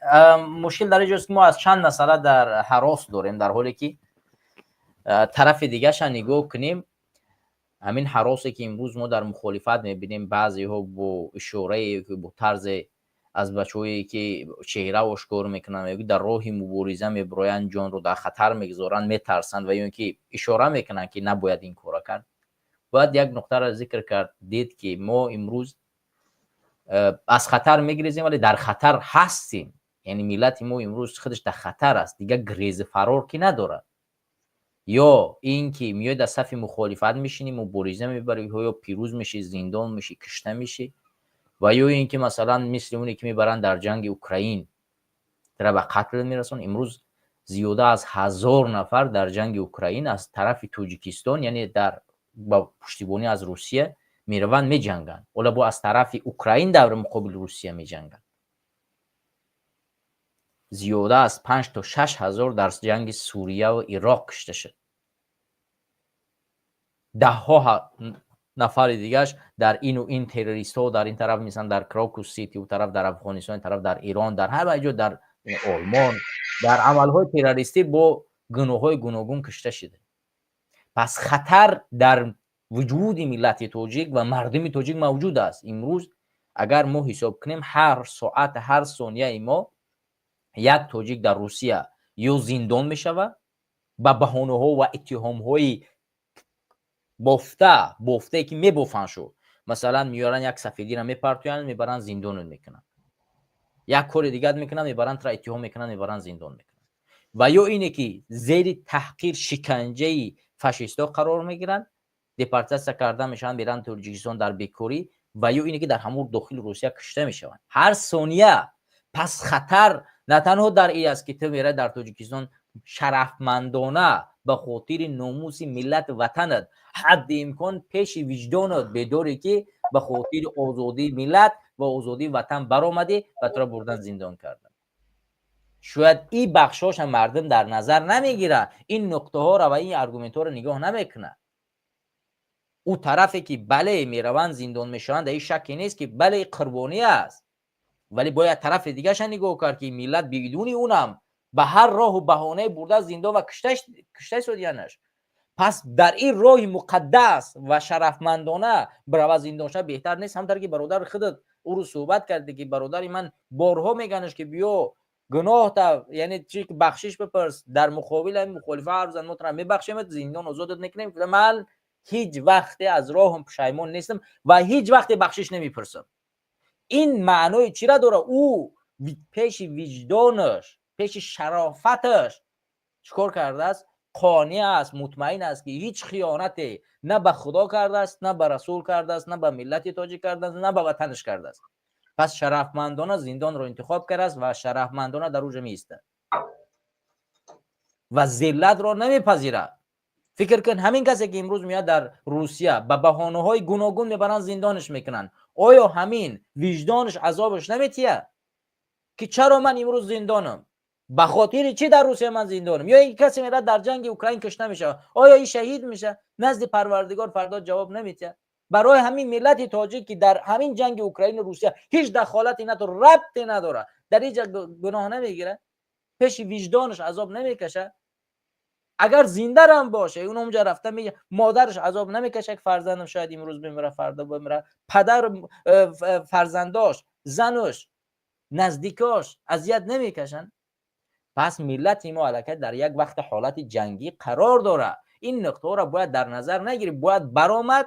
Мушкил дар инҷост, ки мо аз чанд масъала дар ҳарос дорем, дар ҳоле ки тарафи дигаша нигоҳ кунем. Ҳамин ҳаросе, ки имрӯз мо дар мухолифат мебинем, баъзеҳо бо ишорае, бо тарзе аз бачаҳое, ки чеҳра ошкор мекунанд, дар роҳи мубориза мебироянд, ҷонро дар хатар мегузоранд, метарсанд ва ё ин ки ишора мекунанд, ки набояд ин кора кард. Бояд як нуқтаро зикр кард, дид, ки мо имрӯз аз хатар мегирезем, вале дар хатар ҳастем. Яъне миллати мо имрӯз худаш дар хатар аст, дигар грези фарор ки надорад. Ё ин ки меои, дар сафи мухолифат мешинӣ, мубориза мебарӣ, ё пирӯз мешӣ, зиндон мешӣ, кишта мешӣ, ва ё ин ки, масалан, мисли оне ки мебаранд дар ҷанги Украин, тара ба қатл мерасон. Имрӯз зиёда аз 1000 нафар дар ҷанги Украин аз тарафи Тоҷикистон, яъне дар ба пуштибонӣ аз Русия мераванд, меҷанганд. Ҳоло бо аз тарафи Украин дар муқобили Русия меҷанганд. Зиёда аз 5 то 6 ҳазор дар ҷанги Сурияву Ироқ кушта шуд. Даҳҳо нафари дигараш дар ину ин террористҳо дар ин тараф, мисалан, дар Крокус Сити, у тараф дар Афғонистон, ин тараф дар Эрон, дар ҳама ҷо, дар Олмон дар амалҳои террористӣ бо гуноҳҳои гуногун кушта шуда. Пас хатар дар вуҷуди миллати тоҷик ва мардуми тоҷик мавҷуд аст. Имрӯз агар мо ҳисоб кунем, ҳар соат, ҳар сонияи мо як тоҷик дар Русия ё зиндон мешавад ба баҳонаҳо ва иттиҳомҳои бофта бофтае, ки мебофанд шуд. Масалан, меёранд, як сафедиро мепартоянд, мебаранд, зиндонат мекунанд. Як кори дигар мекунанд, мебаранд, тра иттиҳом мекунанд, мебаранд, зиндон мекунанд. Ва ё ине ки зери таҳқир, шиканҷаи фашистҳо қарор мегиранд, депортатсия карда мешаванд, меранд Тоҷикистон дар бекорӣ, ва ё ине ки дар ҳамун дохили Русия кушта мешаванд ҳар сония. Пас хатар на танҳо дар ин аст, ки ту меравӣ дар Тоҷикистон шарафмандона ба хотири номуси миллату ватанат, ҳадди имкон пеши виҷдонат бедорӣ, ки ба хотири озодии миллат ва озодии ватан баромадӣ ва туро бурдан, зиндон карданд. Шояд ин бахшҳоша мардум дар назар намегирад, ин нуқтаҳоро ва ин аргументҳоро нигоҳ намекунад. Ӯ тарафе ки, бале, мераванд, зиндон мешаванд, дар ин шакке нест, ки бале, қурбонӣ аст, вале бояд тарафи дигаша нигоҳ кард, ки миллат бидуни унам ба ҳар роҳу баҳонае бурда, зиндон ва кушта истодиянаш. Пас дар ин роҳи муқаддас ва шарафмандона бирава, зиндон шава, беҳтар нест? Ҳамтар ки бародари худат ӯро суҳбат карде, ки бародари ман борҳо меганаш, ки биё, гуноҳта, яъне чи, бахшиш бипурс, дар муқобили ҳамин мухолифа ҳарф зан, мо тура мебахшем, зиндон озодат мекунем. Ман ҳеҷ вақте аз роҳам пушаймон нестам ва ҳеҷ вақте бахшиш намепурсам. Ин маънои чира дорад? Ӯ пеши виҷдонаш, пеши шарофаташ чӣ кор кардааст? Қонеъ аст, мутмаин аст, ки ҳеҷ хиёнате на ба Худо кардааст, на ба Расул кардааст, на ба миллати тоҷик кардааст, на ба ватанаш кардааст. Пас шарафмандона зиндонро интихоб кардааст ва шарафмандона дар уҷа меистад ва зиллатро намепазирад. Фикр кун, ҳамин касе ки имрӯз меояд, дар Русия ба баҳонаҳои гуногун мебаранд, зиндонаш мекунанд, оё ҳамин виҷдонаш азобаш наметиҳад, ки чаро ман имрӯз зиндонам, ба хотири чӣ дар Русия ман зиндонам? Ё ин касе мерад, дар ҷанги Украин кушта мешавад, оё ин шаҳид мешавад, назди Парвардигор фардо ҷавоб наметиҳад? Барои ҳамин миллати тоҷик, ки дар ҳамин ҷанги Украину Русия ҳеҷ дахолате надорад, рабте надорад, дар ин ҷа гуноҳ намегирад, пеши виҷдонаш азоб намекашад? Агар зиндарам боше, он онҷа рафта, модараш азоб намекашад, ки фарзандам шояд имрӯз бимира, фардо бимира? Падар, фарзандош, зануш, наздикош азият намекашанд? Пас миллати мо аллакай дар як вақти ҳолати ҷангӣ қарор дорад. Ин нуқтаҳоро бояд дар назар нагирӣ, бояд баромад,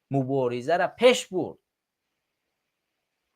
муборизаро пеш бурд.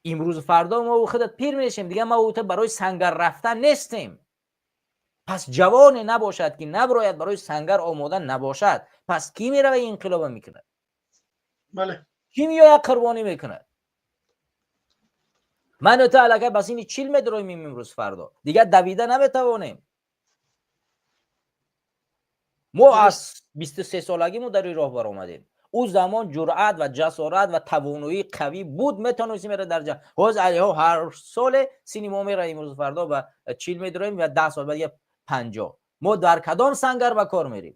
Имрӯзу фардо мо худат пир мешем, дигар ма ту барои сангар рафтан нестем. Пас ҷавоне набошад, ки наброяд, барои сангар омода набошад. Пас кӣ мерава, инқилоба мекунад? Бале. Кӣ меояд, қурбонӣ мекунад? Ману ту аллакай ба синни 40 медроем имрӯз фардо, дигар давида наметавонем. Мо аз 23 солагӣ мо дар ин роҳ баромадем. Ӯ замон ҷуръат ва ҷасорат ва тавоноии қавӣ буд, метавонистем мера дар ҷанг. Ҳозир алиҳо ҳар соле синни мо мера, имрӯз фардо ба 40 медроем ва 10 сол баъд 50. Мо дар кадом сангар ба кор мерем?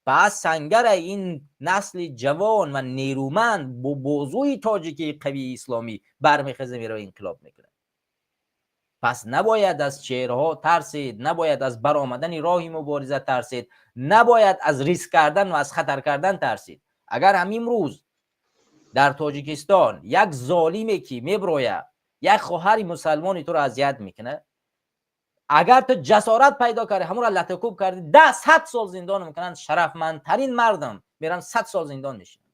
Пас сангара ин насли ҷавон ва нерӯманд бо бозуи тоҷикии қавии исломӣ бармехеза, мерава, инқилоб мекунад. Пас набояд аз чеҳраҳо тарсид, набояд аз баромадани роҳи мубориза тарсид, набояд аз риск кардан ва аз хатар кардан тарсид. Агар ҳамин рӯз дар Тоҷикистон як золиме ки меброяд, як хоҳари мусалмони туро азият мекунад, агар ту ҷасорат пайдо кардӣ, ҳамонро латакӯб кардӣ, 10-100 сол зиндон мекунанд. Шарафмандтарин мардам мерам 100 сол зиндон мешинам.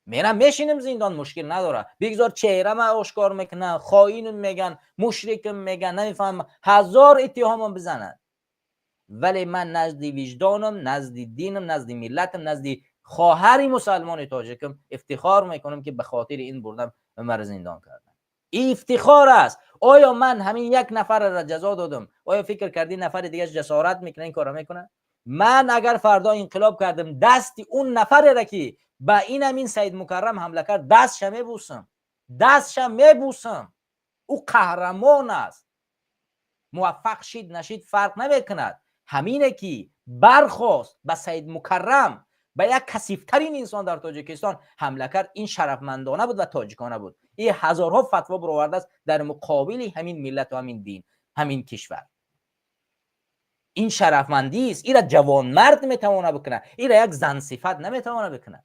Мерам мешинам зиндон, мушкил надорад. Бигзор чеҳрама ошкор мекунанд, хоинам меган, мушрикам меган, намефаҳмам, ҳазор иттиҳомам бизананд. Вале ман назди виҷдонам, назди динам, назди миллатам, назди хоҳари мусалмони тоҷикам ифтихор мекунам, ки ба хотири ин бурдам ва маро зиндон карданд. Ин ифтихор аст. Оё ман ҳамин як нафарро ҷазо додам? Оё фикр кардӣ, нафари дигараш ҷасорат мекунад, ин корро мекунад? Ман агар фардо инқилоб кардам, дасти он нафареро, ки ба ин ҳамин Саид Мукаррам ҳамла кард, дастша мебӯсам, дастша мебӯсам. Ӯ қаҳрамон аст. Муваффақ шид, нашид, фарқ намекунад. Ҳамине ки бархост, ба Саид Мукаррам, ба як касифтарин инсон дар Тоҷикистон ҳамла кард, ин шарафмандона буд ва тоҷикона буд. Ин ҳазорҳо фатво баровардааст дар муқобили ҳамин миллату ҳамин дин, ҳамин кишвар. Ин шарафмандист. Ира ҷавонмард метавона бикунад, ира як зансифат наметавона бикунад,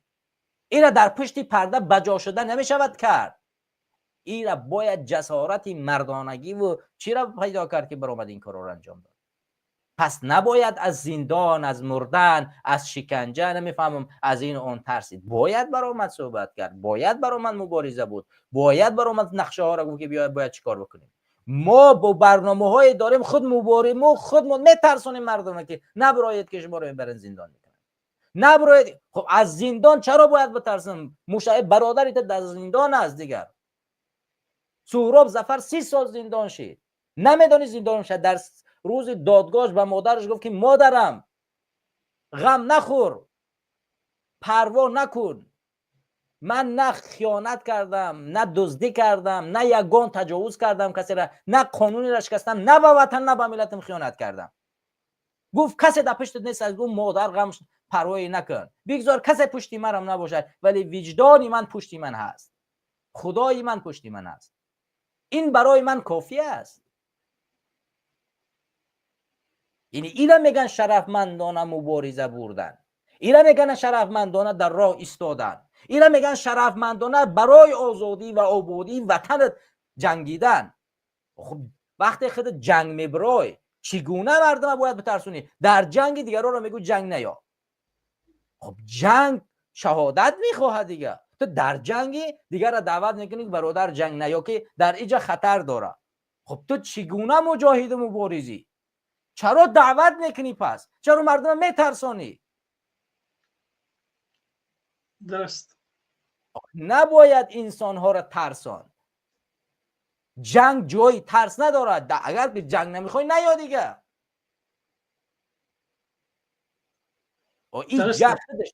ира дар пушти парда баҷо шуда намешавад кард. Ира бояд ҷасорати мардонагиву чира пайдо кард, ки баромад, ин корро анҷом дод. Пас набояд аз зиндон, аз мурдан, аз шиканҷа, намефаҳмам, аз ин он тарсид. Бояд баромад, суҳбат кард, бояд баромад, мубориза буд, бояд баромад, нақшаҳоро гуфт, ки биёяд, бояд чӣ кор бикунем. Мо бо барномаҳое дорем, худ мубориму худмон метарсонем мардума, ки наброед, ки шуморо мебаранд, зиндон мекунанд, наброед. Хуб, аз зиндон чаро бояд битарсам? Мушаи бародари ту дар зиндон аст. Дигар Суҳроб Зафар 30 сол зиндон шид, намедони зиндон шад. Дар рӯзи додгоҳш ба модараш гуфт, ки модарам, ғам нахӯр, парво накун, ман на хиёнат кардам, на дуздӣ кардам, на ягон таҷовуз кардам касера, на қонунеро шикастам, на ба ватан, на ба миллатам хиёнат кардам. Гуфт, касе дар пуштат нест. Гуфт, модар, ғам парвое накун, бигзор касе пушти манам набошад, вале виҷдони ман пушти ман ҳаст, Худои ман пушти ман аст, ин барои ман кофӣ аст. Яъне ира меган шарафмандона мубориза бурдан, ира меган шарафмандона дар роҳ истодан, ира меган шарафмандона барои озодӣ ва ободии ватанат ҷангидан. Хуб, вақте худат ҷанг мебирой, чӣ гуна мардума бояд битарсонӣ? Дар ҷанги дигароро мегӯ, ҷанг наё. Хуб, ҷанг шаҳодат мехоҳад. Дига ту дар ҷанги дигарро даъват мекунӣ, бародар, ҷанг наё, ки дар иҷа хатар дора. Хуб, ту чӣ гуна муҷоҳиду муборизӣ? Чаро даъват мекунӣ? Пас чаро мардума метарсонӣ? Дуруст. Набояд инсонҳоро тарсон. Ҷанг ҷои тарс надорад. Агар ҷанг намехоҳӣ, наё дига. Ин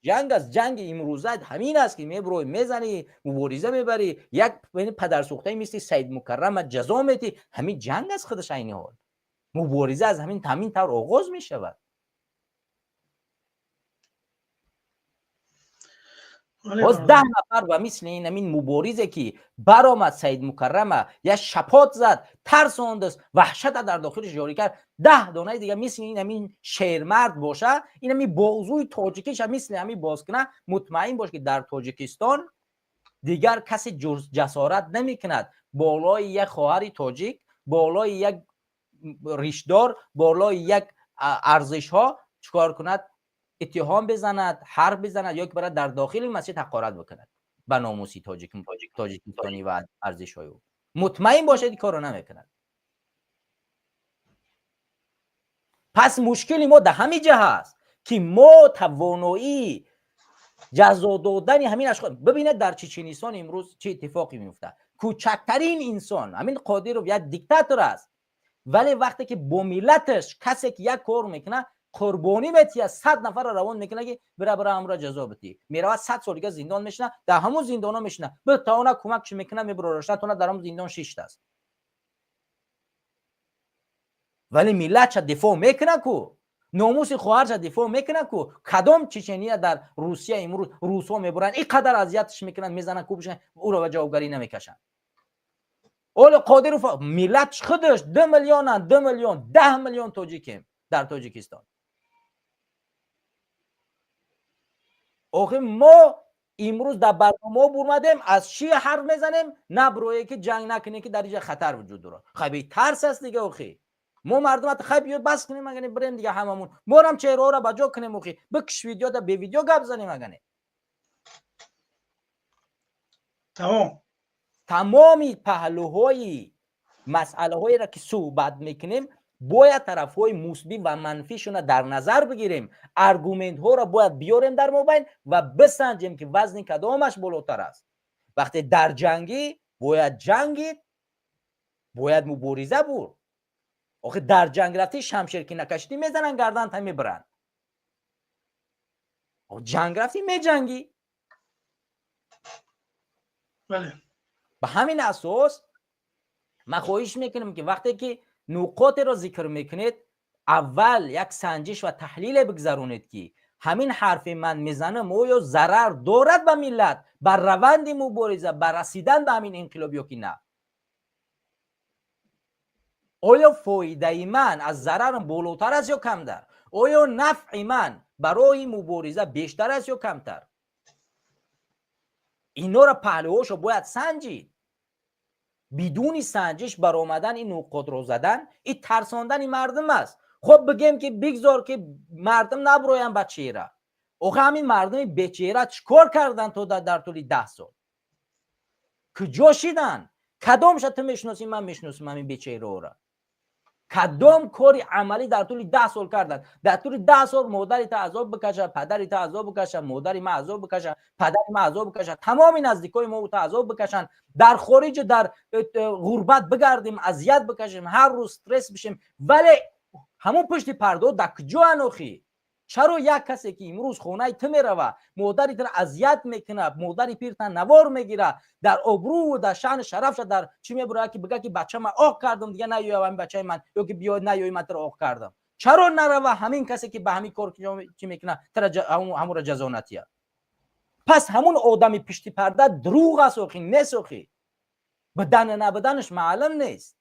ҷанг аст. Ҷанги имрӯза ҳамин аст, ки мебурой, мезанӣ, мубориза мебарӣ, як падарсӯхтаи мисли Саид Мукаррама ҷазо метӣ. Ҳамин ҷанг аст худаш. Айни ҳол мубориза аз ҳамин тавр оғоз мешавад. Боз 10 нафар ба мисли ин ҳамин муборизе, ки баромад, Саид Мукаррама як шапот зад, тарсондааст, ваҳшата дар дохилиш ҷорӣ кард, 10 донаи дига мисли ин ҳамин шермард боша, ин ҳамин бозуи тоҷикиша мисли ҳамин боз куна, мутмаин бош, ки дар Тоҷикистон дигар касе ҷасорат намекунад болои як хоҳари тоҷик, болои як ришдор, болои як арзишҳо чикор кунад, иттиҳом бизанад, ҳарф бизанад ё ки барад дар дохили масҷид ҳақорат бикунад ба номуси тоҷик, тоҷикистонӣ ва арзишҳои ӯ. Мутмаин бошед, ин корро намекунад. Пас мушкили мо дар ҳамин ҷа ҳаст, ки мо тавоноии ҷазо додани ҳамин ашхос. Бибинед, дар Чеченисон имрӯз чӣ иттифоқе меуфтад. Кӯчактарин инсон, ҳамин Қодиров, як диктатор аст, вале вақте ки бо миллаташ касе ки як кор мекунад, қурбонӣ метиҳад, 100 нафарро равон мекунад, ки бира, бира, ҳамро ҷазо битӣ. Меравад, 100 сол дига зиндон мешина, дар ҳамун зиндонҳо мешина, битавона кӯмак чӣ мекунад, мебурораш, натавона, дар ҳамун зиндон шиштааст, вале миллатша дифоъ мекунад ку, номуси хоҳарша дифоъ мекунад ку. Кадом чечения дар Русия имрӯз русҳо мебуранд, ин қадар азиятш мекунанд, мезананд, кӯб, ӯро ба ҷавобгарӣ намекашанд? Оле Қодиров, миллат худаш 2 миллионанд, 2 миллион, 10 миллион тоҷикем дар Тоҷикистон. Охи, мо имрӯз дар барномаҳо бурмадем, аз чӣ ҳарф мезанем? Наброе ки ҷанг накунем, ки дар инҷа хатар вуҷуд дорад. Хай, тарс аст дига. Охи, мо мардумат, хай, биё, бас кунем, агане бирем дига, ҳамамун морам чеҳраҳоро ба ҷо кунем. Охи, бикш видеода, бе видео гап занем агане. Тамом. Тамоми паҳлӯҳои масъалаҳоеро, ки суҳбат мекунем, бояд тарафҳои мусбӣ ва манфишона дар назар бигирем, аргументҳоро бояд биёрем дар мобайн ва бисанҷем, ки вазни кадомаш болотар аст. Вақте дар ҷангӣ, бояд ҷангид, бояд мубориза бурд. Охи, дар ҷанг рафтӣ, шамшер ки накашидӣ, мезананд, гарданта мебаранд. Ҷанг рафтӣ, меҷангӣ. Бале. Ба ҳамин асос ман хоҳиш мекунам, ки вақте ки нуқотеро зикр мекунед, аввал як санҷиш ва таҳлиле бигзаронед, ки ҳамин ҳарфи ман мезанам, оё зарар дорад ба миллат, ба раванди мубориза, ба расидан ба ҳамин инқилоб ё ки на? Оё фоидаи ман аз зарарам болотар аст ё камтар? Оё нафъи ман барои мубориза бештар аст ё камтар? Инора паҳлӯҳошо бояд санҷид. Бидуни санҷиш баромадан, ин нуқотро задан, ин тарсондани мардум аст. Хоб, бигем, ки бигзор, ки мардум наброянд ба чеҳра. Охи, ҳамин мардуми бечеҳра чӣ кор карданд то дар тӯли 10 сол? Куҷо шиданд? Кадомша ту мешиносӣ, ман мешиносам ҳамин бечеҳраора? Кадом кори амалӣ дар тӯли 10 сол карданд? Дар тӯли 10 сол модари та азоб бикашад, падари та азоб бикашад, модари ман азоб бикашад, падари ман азоб бикашад, тамоми наздикои мо та азоб бикашанд, дар хориҷу дар ғурбат бигардем, азият бикашем, ҳар рӯз стресс бишем, вале ҳамон пушти пардо дар куҷоанд охи? Чаро як касе, ки имрӯз хонаи ту мерава, модари туро азият мекунад, модари пирта навор мегирад, дар обрӯ, дар шаъну шарафша дар чӣ мебурад, ки бига, ки бача ман оқ кардам, дига наёя ҳамин бачаи ман, ё ки биё, наёи, ман туро оқ кардам? Чаро нарава, ҳамин касе, ки ба ҳамин кор чӣ мекунад, тура ҳамонро ҷазо натиҳад? Пас ҳамун одами пишти парда дурӯғ аст охи, нест охи, бидану набуданаш маълум нест.